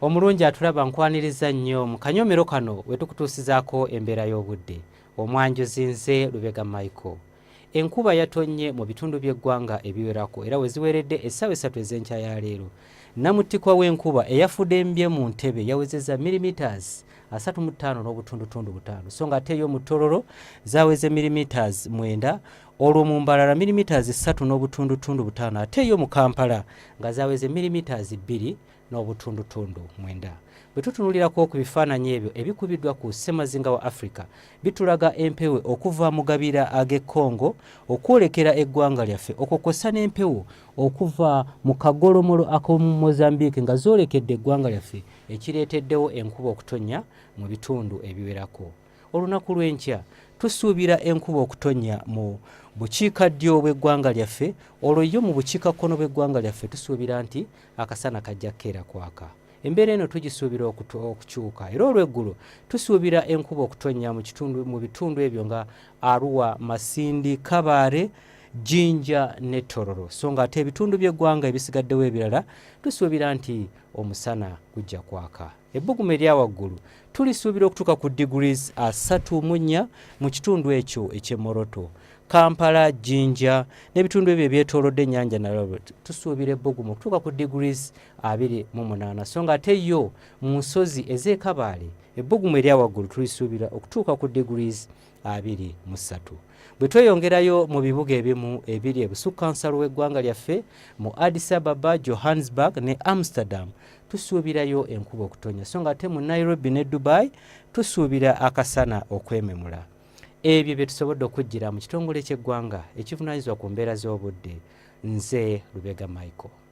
Omulungi atulaba, nkwaniriza nnyo mu kanyomero kano we tukutuusizaako embeera y'obudde. Omwanjuzi nze Lubega Michael. Enkuba yatonnye mu bitundu by'eggwanga ebiwerako era we ziweredde essaawa 3 ez'enkya ya leero. Namuttikwa w'enkuba eyafudembye mu ntebe yawezezza millimeters 35.5, so nga ate ey'omu Tororo zaweze millimeters 9, olwo mu Mbarara millimeters 3.5, ate eyo mu Kampala nga zaweze millimeters 2.9. Bwe tutunulirako ku bifaananyi ebyo ebikubiddwa ku ssemazinga wa Africa, bitulaga empewo okuva mu gabira ag'e Congo okwolekera eggwanga lyaffe, okwo kw'ossa n'empewo okuva mu kagolomolo ak'omu Mozambique nga zoolekedde eggwanga lyaffe, ekireeteddewo enkuba okutonnya mu bitundu ebiwerako. Olunaku lw'enkya tusuubira enkuba okutonnya mu bukiikaddyo bw'eggwanga lyaffe, olwo yo mu bukiikakkono bw'eggwanga lyaffe tusuubira nti akasana kajja kukeera kwaka. Embeera eno tugisuubira okukyuka era olw'eggulo tusuubira enkuba okutonnya mu bitundu ebyo nga Arua, Masindi, Kabale, Jinja ne Tororo, so nga ate ebitundu by'eggwanga ebisigaddewo ebirala tusuubira nti omusana gujja kwaka. Ebbugumu erya waggulu tulisuubira okutuuka ku degrees 34 mu kitundu ekyo eky'e Moroto. Kampala, Jinja n'ebitundu ebyo ebyetoolodde ennyanja nalwo tusuubira ebbugumu okutuuka ku degrees 28, so nga ate yo mu nsozi ez'e Kabaale ebbugumu erya waggulu tulisuubira okutuuka ku degrees 23. Bwe tweyongerayo mu bibuga ebimu ebiri ebusukkansalo w'eggwanga lyaffe mu Addis Ababa, Johannesburg ne Amsterdam tusuubirayo enkuba okutonya, so nga ate mu Nairobi ne Dubai tusuubira akasana okwememula. Ebyo bye tusobodde okujjira mu kitongole ky'eggwanga ekivunaanyizibwa ku mbeera z'obudde. Nze Lubega Michael.